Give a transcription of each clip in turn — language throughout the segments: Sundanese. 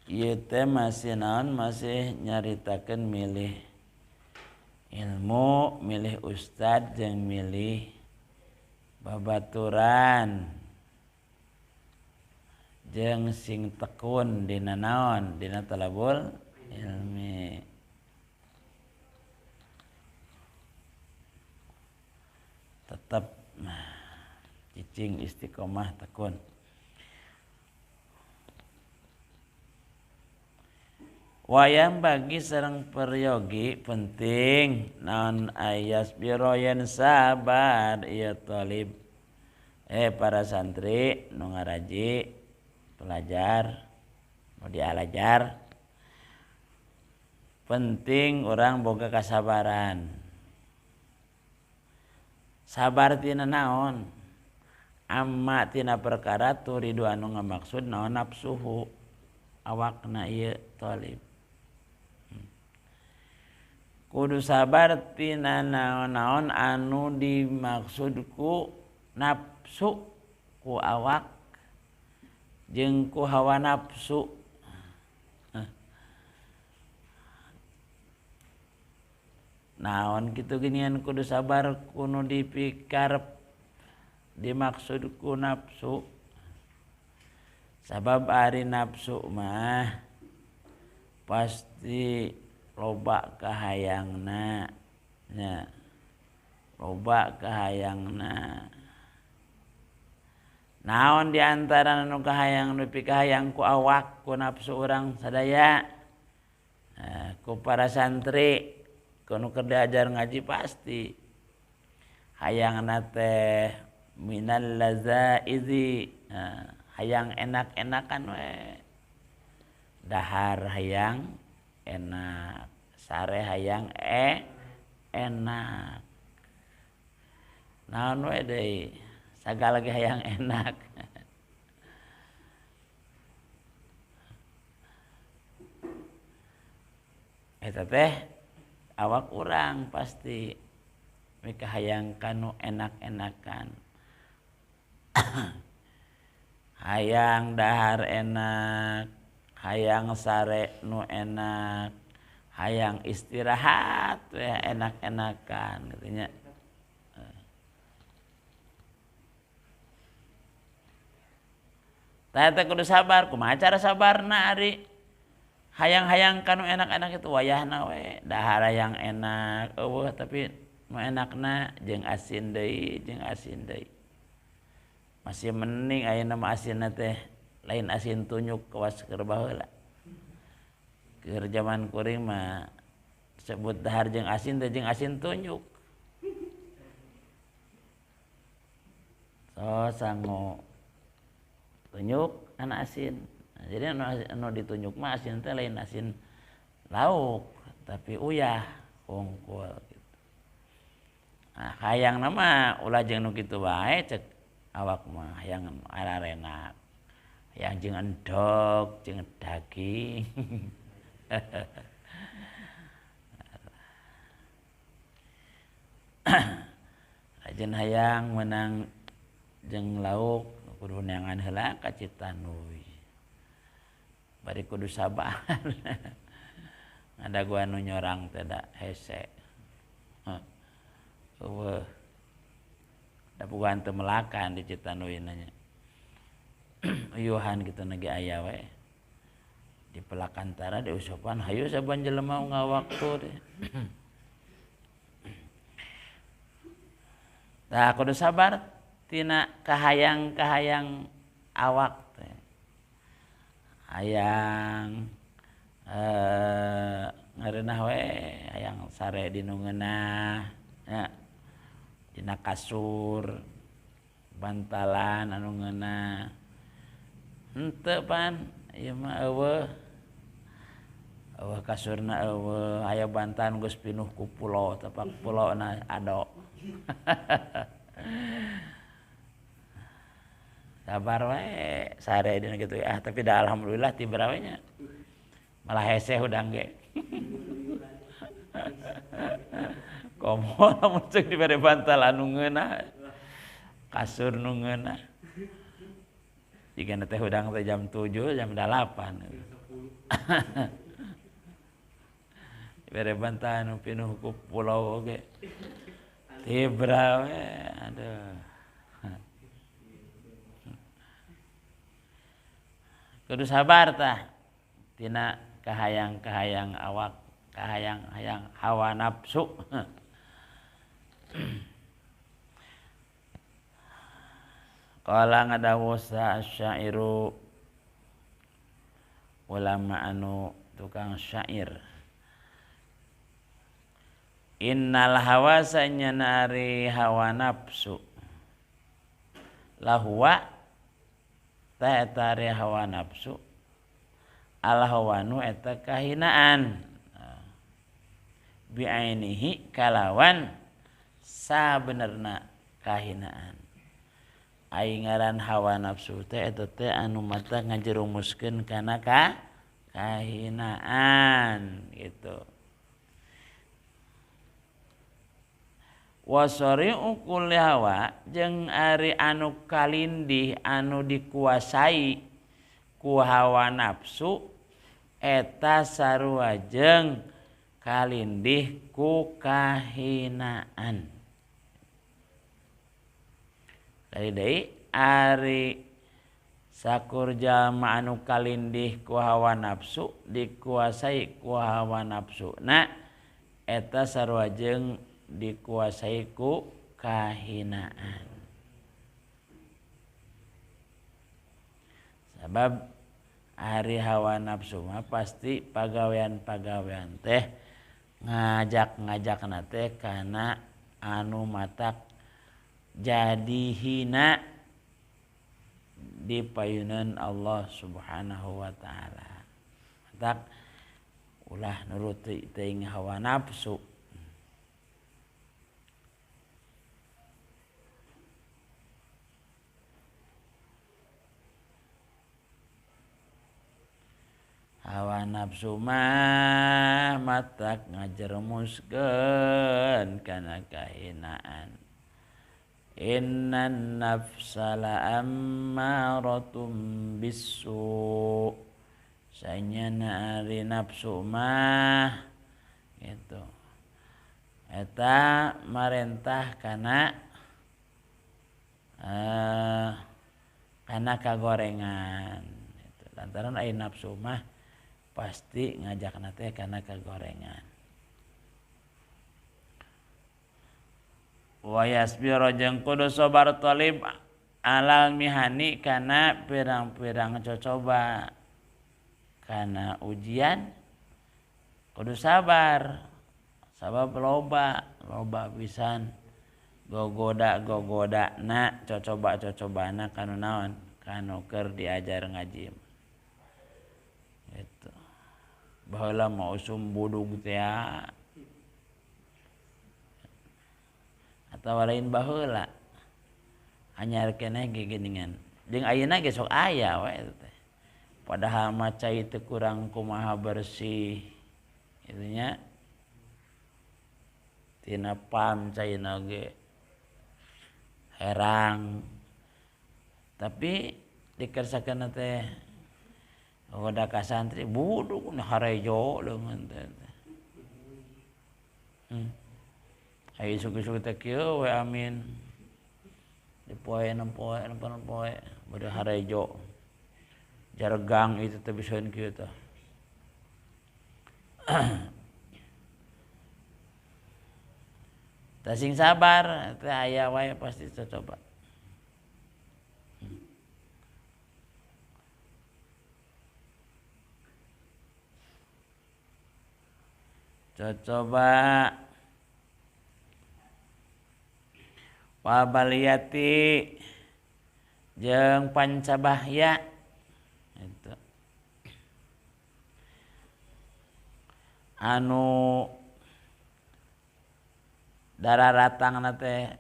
Ieu teh masih naon, masih nyaritakeun milih ilmu, milih ustad jeung milih babaturan jeung sing tekun dina naon, dina talabul ilmi. Tetap cicing istiqomah tekun. Wayang bagi sareng peryogi penting naon ayas biroyen sabar ieu talib. Para santri nu ngaraji pelajar nu dialajar penting urang boga kasabaran. Sabar tina naon? Amma tina perkara turidu anu ngamaksud naon nafsuhu awakna ieu talib. Kudu sabar tina naon-naon anu dimaksud ku nafsu ku awak jeung ku hawa nafsu. Naon kitu ginian kudu sabar kuno dipikarep dimaksud ku nafsu. Sabab ari nafsu mah pasti loba kahayangna nya, loba kahayangna. Naon di antara nu kahayang nu pikahayang ku awak ku nafsu urang sadaya, ku para santri ku nu keur diajar ngaji pasti hayangna teh minal lazaizi, hayang enak-enakan we, dahar hayang enak, sare hayang enak, naon we deui sagala ge hayang enak. Eta teh awak urang pasti mikahayang kanu enak-enakan. Hayang dahar enak, hayang sare nu enak, hayang istirahat we enak-enakan kitu nya. Tah eta kudu sabar, kumaha cara sabarna ari? Hayang-hayang kanu enak-enak itu wayahna we, dahar hayang enak eueuh tapi nu enakna jeung asin deui, jeung asin deui. Masih mending ayeuna mah asinna teh lain asin tunyuk kawas keur baheula. Keur jaman kuring mah sebut dahar jeung asin teh jeung asin tunyuk. So sangu tunyuk kana asin. Nah, jadi anu ditunjuk mah asin teh lain asin lauk tapi uyah hungkul gitu. Nah, hayang mah ulah jeung nu kitu wae cek awak mah hayang ararenak. Hayang jeung endog, jeung daging. Rajin hayang menang jeung lauk kudu neangan heula ka Citanuy. Bari kudu sabar. Ngadaguan nu nyorang teh da hese. Eueuh. Da puguhan teu melakan di Citanuy nanya. Uyuhan kitu na ge aya we. Di pelakantara di usopan hayu saban jelema ngawaktu teh. Tah kudu sabar tina kahayang-kahayang awak teh. Hayang ngareunah we, hayang sare di nu ngeunah nya. Dina kasur, bantalan anu ngeunah. Henteu pan, ieu mah eueuh. Eueuh kasurna eueuh, aya bantalan geus pinuh ku pulo, tapak pulona ado. Sabar we, sare dina kitu ah, tapi da alhamdulillah tibra we nya. Malah hese hudang ge. Komo lamun ceuk dibere bantal anu ngeunah, kasur nu ngeunah. Jigana teh hudang teh jam 7, jam 8. Bere bantahan nu pinuh ku pulau oge. Tibra we aduh. Kudu sabar tah tina kahayang-kahayang awak, kahayang-hayang hawa nafsu. Qala ngadawu syairu ulama anu tukang syair. Innal hawa sanyana ari hawa nafsu lahwa ta eta ari hawa nafsu al hawanu eta kahinaan biainihi kalawan sabenerna kahinaan. Ai ngaran hawa nafsu teh eta teh anu mata ngajerumuskeun kana kahinaan gitu. Wasari'u kulli hawa jeung ari anu kalindih anu dikuasai ku hawa nafsu eta sarua jeung kalindih ku kahinaan. Kali deui ari sakur jalma anu kalindih ku hawa nafsu dikuasai ku hawa nafsu na eta sarua jeung dikuasai ku kahinaan. Sabab ari hawa nafsu mah pasti pagawean-pagawean teh ngajak-ngajakna teh kana anu matak jadi hina di payunan Allah Subhanahu wa taala. Matak ulah nurut teuing hawa nafsu. Hawa nafsu mah matak ngajerumuskeun kana kahinaan. Innan nafsa la'ammaratum bisu. Sanyana ari nafsu mah gitu. Eta marentah kana kana kagorengan gitu. Lantaran ari nafsu mah pasti ngajakna teh kana kagorengan. Wa yasbiru jeung kudu sabar talib alal mihani kana pirang-pirang cocoba kana ujian kudu sabar sabab loba loba pisan gogoda-gogoda na cocoba-cocobana kanu naon kanu keur diajar ngaji gitu. Baheula mah usum budug teh atawa lain baheula anyar keneh gegeningan jeung ayeuna ge sok aya we teh padahal mah cai teu kurang kumaha bersih kitu nya tina pam caina ge herang tapi dikersakeun teh goda ka santri buduk harejo leungeun teh. Ayo isuk-isuk teh kieu we amin. Dipoe nempoe nempoe bade harejo. Jargang itu teh bisaeun kieu tah. Tah sing sabar teh aya wae pasti coba. Coba wabaliyati jeung pancabahya itu anu dararatangna teh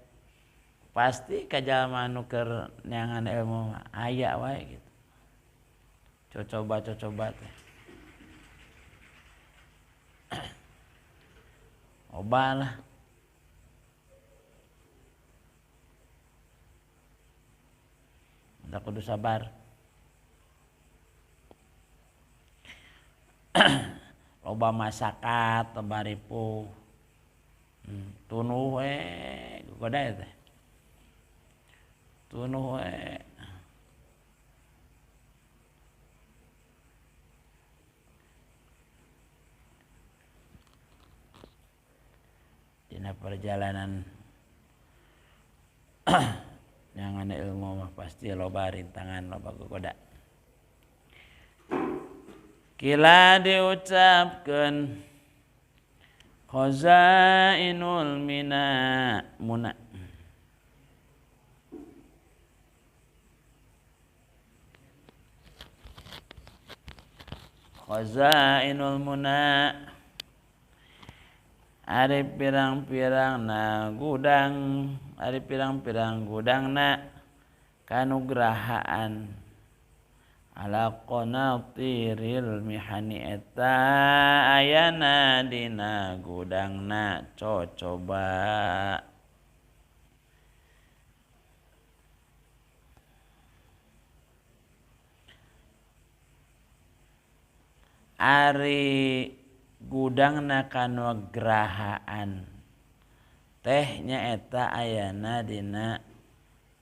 pasti ka jalma anu keur neangan ilmu aya wae gitu. Cocoba-cocoba teh loba lah. Kudu sabar. Loba masakat, loba ripuh. Tunuh we goda teh. Tunuh we. Dina perjalanan yang ada ilmu mah pasti loba rintangan, loba gogoda. Kila diucapkeun khazainul mina muna. Khazainul muna ari pirang-pirang na gudang, ari pirang-pirang gudangna kanugrahaan ala qanatiril mihani eta ayana dina gudangna cocoba. Ari gudangna kanugrahaan teh nyaeta ayana dina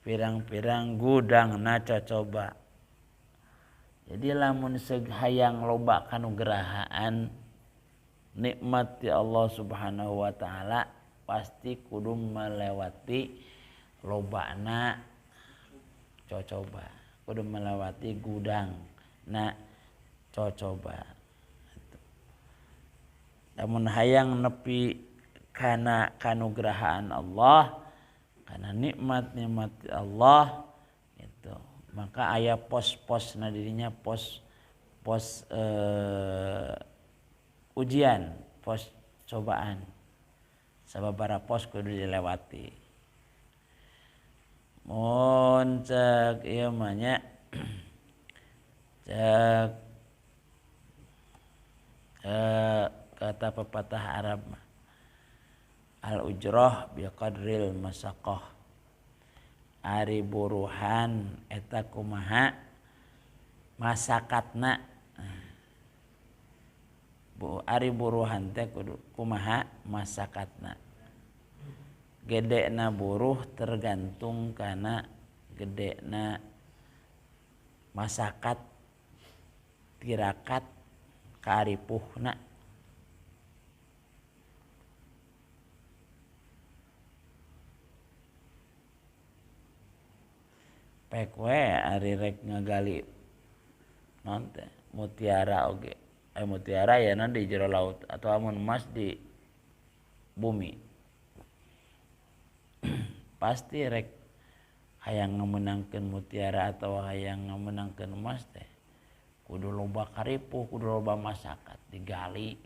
pirang-pirang gudangna cocoba. Jadi lamun hayang loba kanugrahaan nikmat ti Allah Subhanahu wa taala pasti kudu melewati lobana cocoba, kudu melewati gudangna cocoba. Lamun hayang nepi kana kanugrahaan Allah, kana nikmat-nikmat Allah itu, maka aya pos-pos na dirinya, pos pos ujian, pos cobaan. Sababaraha pos kudu dilewati. Mun cek ieu mah nya, cek kata pepatah Arab mah, al ujroh biqadril masaqah. Ari buruhan eta kumaha masakatna. Bu ari buruhan teh kudu kumaha masakatna. Gedena buruh tergantung kana gedena masakat tirakat kaaripuhna. Pek we ari rek ngagali naon teh mutiara oge. Mutiara ya non di jero laut atau amun emas di bumi. Pasti rek hayang ngameunangkeun mutiara atau hayang ngameunangkeun emas teh kudu loba karipuh, kudu loba masakat digali.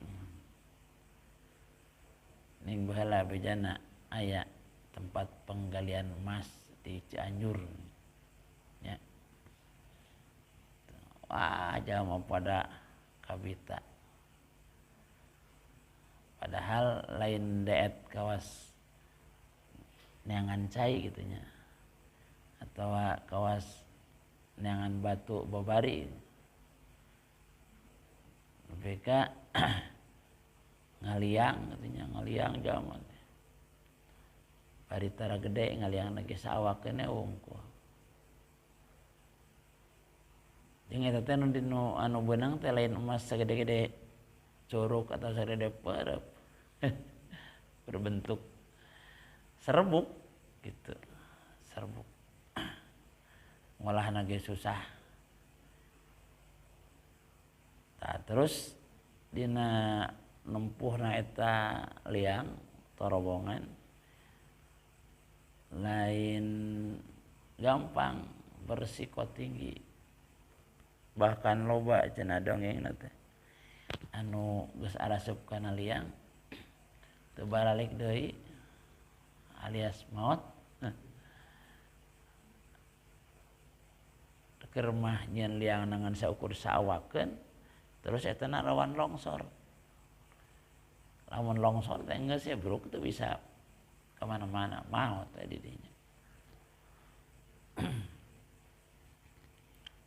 Ning baheula bejana aya tempat penggalian emas di Cianjur. Ya. Wah, jauh pada kabita. Padahal lain deet kawas neangan cai gitu nya, atau kawas neangan batu babari. Mereka ngaliang gitu nya, ngaliang jauh. Bari tara gede ngaliang lagi sawakeun wungkul. Jeung eta teh nu dinu anu beunang teh lain emas sagede-gede curug atau sagede perep. Berbentuk serbuk gitu, serbuk. Ngolahna ge susah. Tah terus dina nempuhna eta liang torobongan lain gampang, berisiko tinggi. Bahkan loba cenah dongeng teh anu geus arasup kana liang teu baralik deui alias maot. Keur mah nyeun liang ngan saukur saawakeun terus eta na rawan longsor. Lamun longsor teh geus ya bruk teu bisa kemana-mana, maot teh di dinya.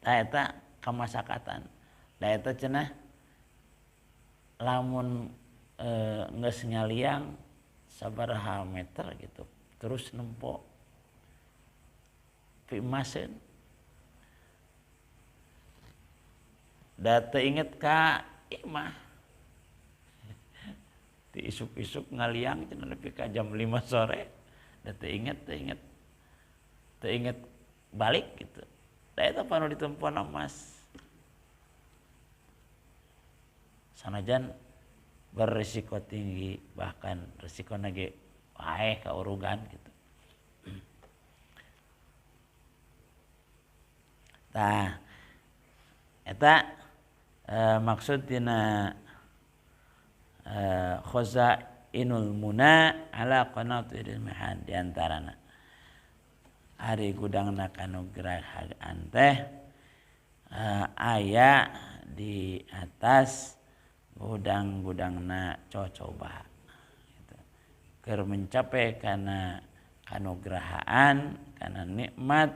Tah eta kamasakatan. Da eta cenah Lamun geus ngaliang sabaraha meter gitu terus nempo pimaseun. Da teu inget ka imah. Di isuk-isuk ngaliang cenah nepi ka jam 5 sore. Da teu inget balik gitu. Da eta panu ditempona emas. Sanajan berisiko tinggi, bahkan risikona ge wae kaurugan gitu. Tah eta maksud tina khazainul muna ala qanatiril mihan diantarana ari gudangna kanugrahaan teh aya di atas gudang-gudangna cocoba gitu. Keur mencapai kana kanugrahaan kana nikmat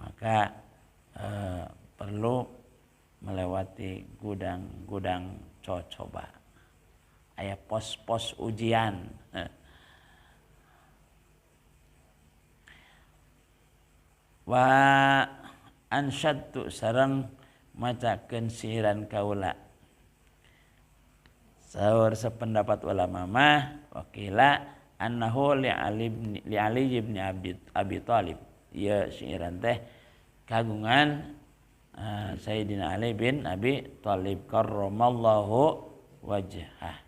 maka perlu melewati gudang-gudang cocoba. Aya pos-pos ujian. Wa ansyadtu sareng macakeun siiran kaula. Saur sependapat ulama mah wakila annahu li Ali bin Abi Thalib. Ieu siiran teh kagungan Sayyidina Ali bin Abi Thalib karramallahu wajhah.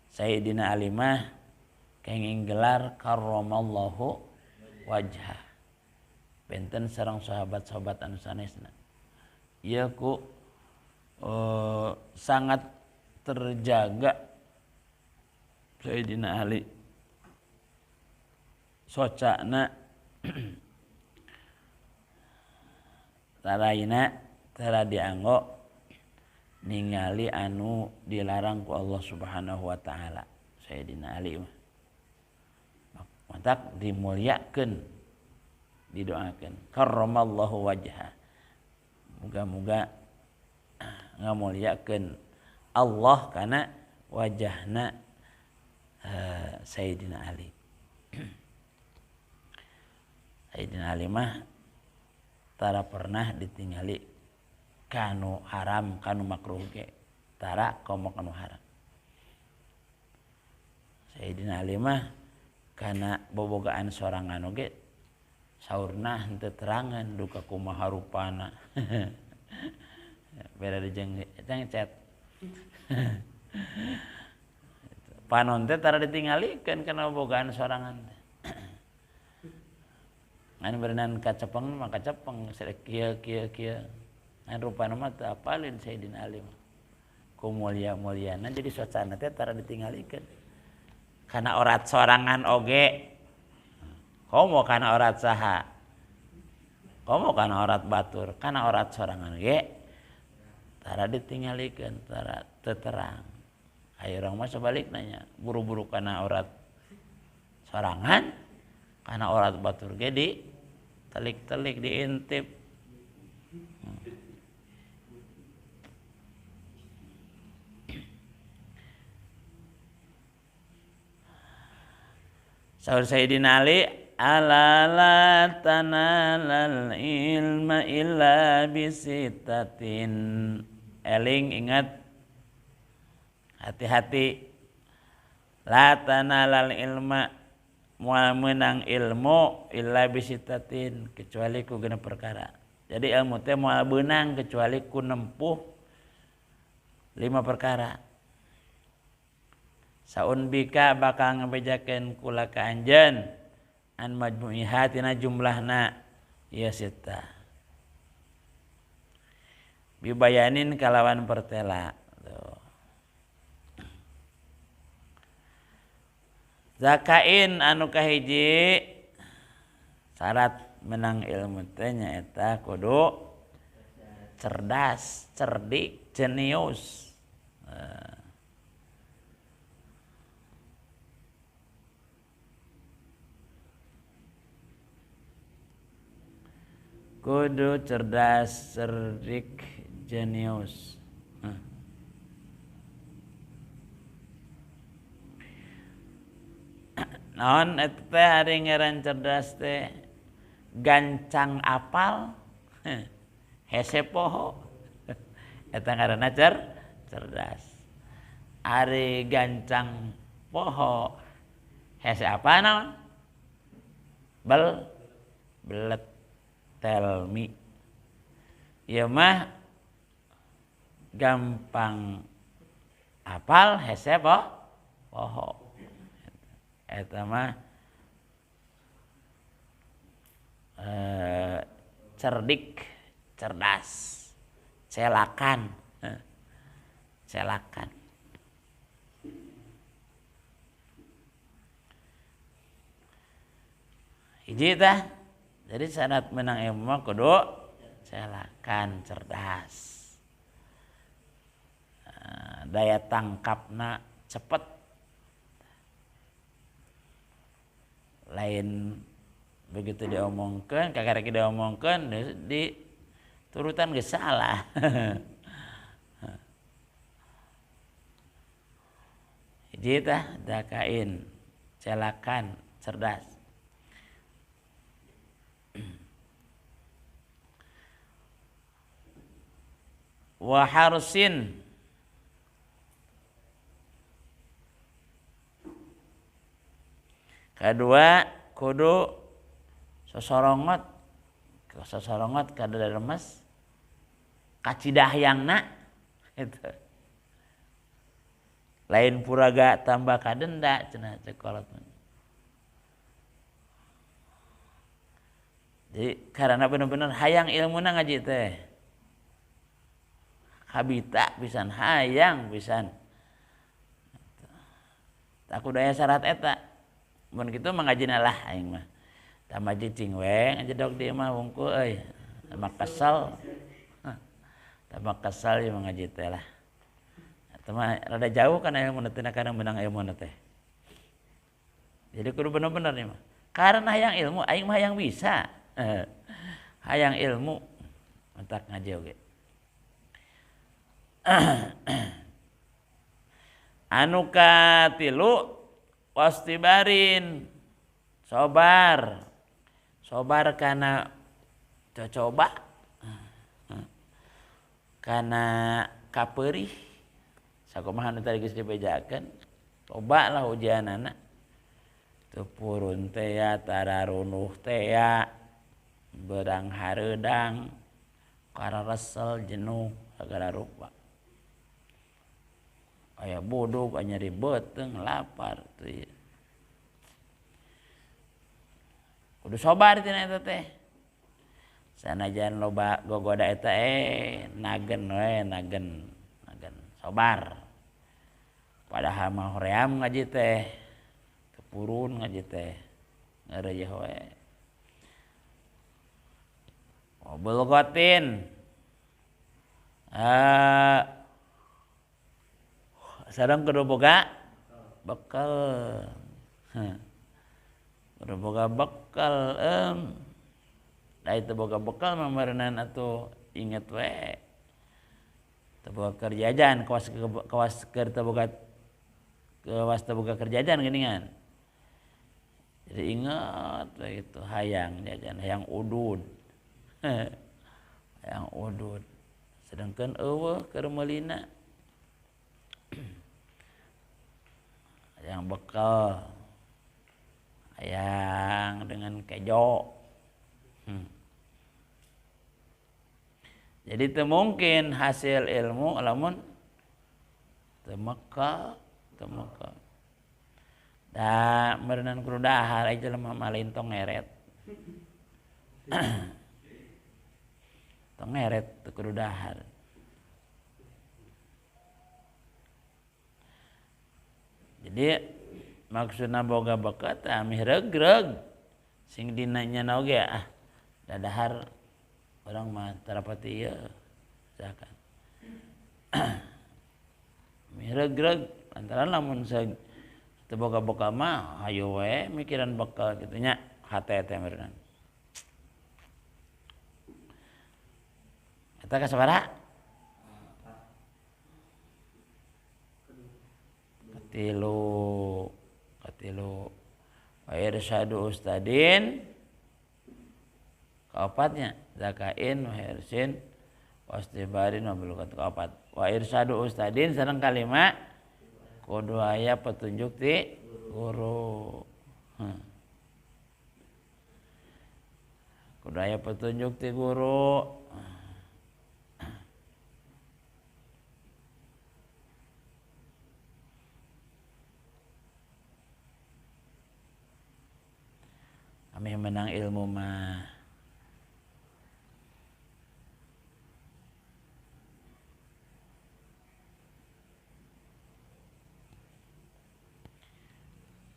Sayyidina Ali mah kenging gelar karramallahu wajhah. Benten sareng sahabat-sahabat anu sanesna. Ieu ku sangat terjaga Sayyidina Ali socana taraina tara dianggo ningali anu dilarang ku Allah Subhanahu wa taala. Sayyidina Ali mah matak dimuliakeun, didoakeun karramallahu wajha. Muga-muga ngamuliakeun Allah kana wajahna Sayyidina Ali. Sayyidina Ali mah tara pernah ditingali kanu haram kanu makruh ge, tara komo kanu haram. Sayyidina Ali mah kana bobogaan sorangan oge saurna henteu terangan duka kumaha rupana. Beda jeung chat. Panon teh tara ditinggalikeun kana bobogaan sorangan teh. Ngan berenang kacepeng mah kacepeng kieu kieu kieu. Ngan rupana mah teu apalin Sayyidina Ali mah. Ku mulia-muliana jadi suasana teh tara ditinggalikeun. Kana orat sorangan oge. Komo kana orat saha? Komo kana orat batur? Kana orat sorangan ge tara ditinggalikeun, tara teterang. Ayo urang mah sebalikna nya, buru-buru kana orat sorangan, kana orat batur ge di telik-telik diintip. Saur Sayyidina Ali, ala la tanalal ilma illa bisitatin. Eling, ingat, hati-hati. La tanalal ilma, moal meunang ilmu illa bisitatin, kecuali ku genep perkara. Jadi ilmu teh moal beunang kecuali ku nempuh 5 perkara. Saun bika bakal ngabejakeun kula ka anjeun an majmu'iha tina jumlahna ieu sita. Bibayanin kalawan pertela. Tuh. Zakain anu kahiji syarat menang ilmu teh nyaeta kudu cerdas, cerdik, jenius. Kudu cerdas, cerdik, Jenius. Naon eta teh ari ngaran cerdas teh gancang apal hese poho. Eta ngaranna cerdas. Ari gancang poho hese apa naon? Belet telmi. Ieu mah gampang apal hese poho. Eta mah cerdik, cerdas, celakan, celakan. Hiji tah. Jadi syarat menang ilmu mah kudu celakan, cerdas. Daya tangkapna cepet. Lain begitu diomongkeun, kakarek diomongkeun di turutan geus salah. Hiji tah dakain, celakan, cerdas. Wa harsin, kedua kudu sosorongot, sosorongot kada remes kacidahyangna itu. Lain puraga tambah kadenda cenah cekolot. Jadi karena bener-bener hayang ilmuna ngaji teh. Habita pisan, hayang pisan. Aku daya syarat eta. Mun kitu mah ngajina lah aing mah. Tambah cicing we ngajedog di mah wungkul euy. Tambah kesel. Tambah kesel ieu mah ngaji teh lah. Eta mah rada jauh kana ilmu teh kana menang ilmu teh. Jadi kudu bener-bener nih mah. Karena hayang ilmu aing mah hayang bisa. Hayang ilmu entak ngaji oge. Anu katilu wastibarin, sobar, sobar karena cocoba, karena kaperih, sakumaha nu tadi geus dibejakeun, loba lah ujianana, teu purun teh ya, tararunuh teh ya, berang hareudang, kararesel jenuh sagala rupa. Aya bodog, aya nyeri beuteung, lapar tuh ya. Kudu sobar tina eta teh. Sanajan loba gogoda eta nagen we, nagen, nagen sobar. Padahal mah hoream ngaji teh, teu purun ngaji teh, ngareuyeah we. Bulgotin. Sareng kudu boga bekal. Kudu boga bekal da itu boga bekal mah meureunnan atuh inget we. Teu boga keur jajan, kawas keur teu boga kawas teu boga keur jajan geuningan. Jadi inget we gitu hayang jajan, hayang udud. Hayang udud. Sedangkan eueuh keur meulina. Hayang bekal, hayang dengan kejo. Jadi teu mungkin hasil ilmu lamun teu mekal, teu mekal. Da meureunan kudu dahar ai jelema mah lain tong ngeret. Tong ngeret teu kudu dahar. Jadi maksudna boga bekal teh amih regreg sing dinanya oge ah dadahar urang mah tarapati ieu misalkan. Amih regreg lantaran lamun teu boga bekal mah hayu we mikiran bekal kitu nya hate teh meureunna. Eta kasabaraha? Tilu katilu wa irsyadu ustadin kaopatnya zakain wa hirsin wastibarin wa bulugat kaopat wa irsyadu ustadin sareng kalima kudu aya petunjuk ti guru. Kudu aya petunjuk ti guru. Ameh menang ilmu mah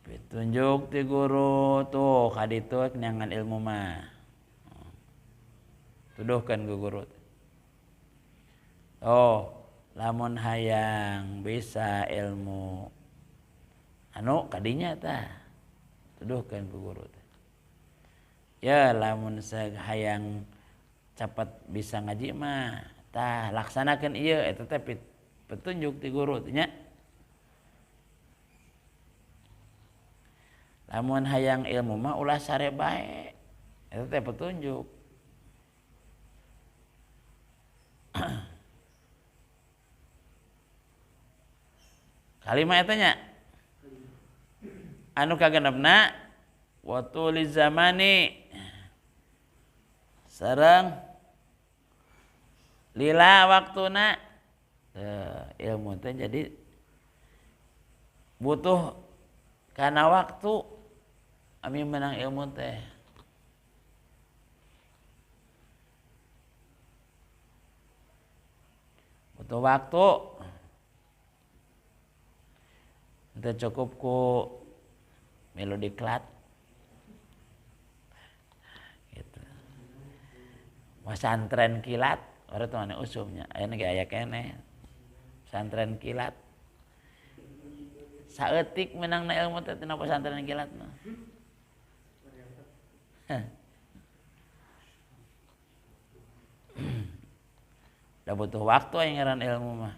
petunjuk ti guru tuh kaditu neangan ilmu mah tuduhkan ke guru. Oh lamun hayang bisa ilmu anu kadinya tah tuduhkan ke guru teh. Ya lamun hayang cepat bisa ngaji mah tah laksanakan ieu eta teh petunjuk ti guru teh nya. Lamun hayang ilmu mah ulah sare bae eta teh petunjuk. Kalima eta nya anu kagenepna wa tuli zamani sareng lila waktuna. Ilmu teh jadi butuh karena waktu ami menang ilmu teh. Butuh waktu. Teu cukup ku melodi klat. Gitu. Pesantren kilat, ora teu ane usumnya, ayeuna ge aya keneh. Pesantren kilat. Saeutik menangna ilmu teh tina pesantren kilat mah. Da butuh waktu yang ngaran ilmu mah.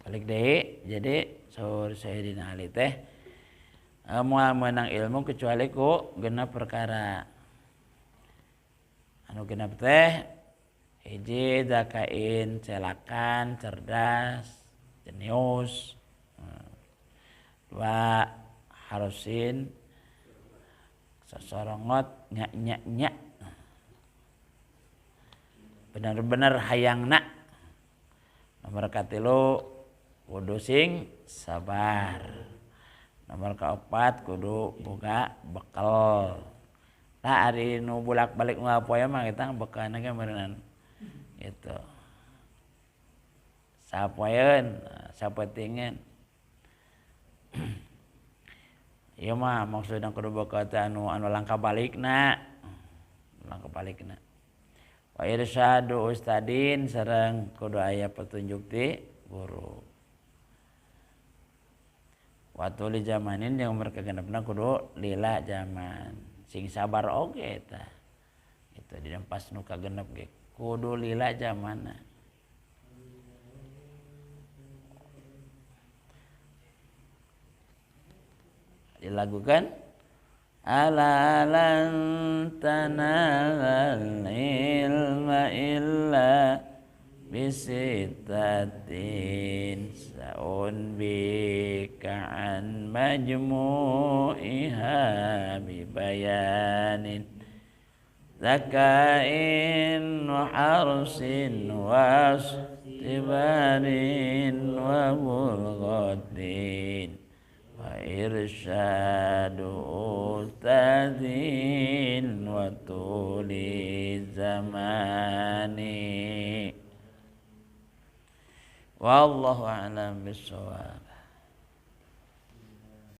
Balik deui, jadi saur Sayyidina Ali teh moal meunang ilmu kecuali ku genep perkara. Anu genep teh hiji zakain celakan, cerdas, jenius. Dua harusin sosorongot nyak nyak nyak. Bener-bener hayangna. Nomor katilu kudu sing sabar. Nomor keempat kudu boga bekal. Tah ari nu bolak-balik ngapoe mah kita bekalna ge meureunnan. Gitu. Sapoeun, sapetingeun. Ieu mah maksudna kudu bekal teh anu langka balikna. Langka balikna. Wa irsyadu ustadin sareng kudu aya petunjuk ti guru. Waktu li zamanin yang mereka genepna kudu lila zaman sing sabar oge eta itu di pas nu kagenep ge kudu lila zamana. Dilakukan ala lan tanalal ilma illa bisitatin sa'unbika an majmu'iha bibayanin zakain wa harsin wa istibarin wa bulghatin wa irsyadu ustadzin wa tuli zamani. Wallahu a'lam bissawab.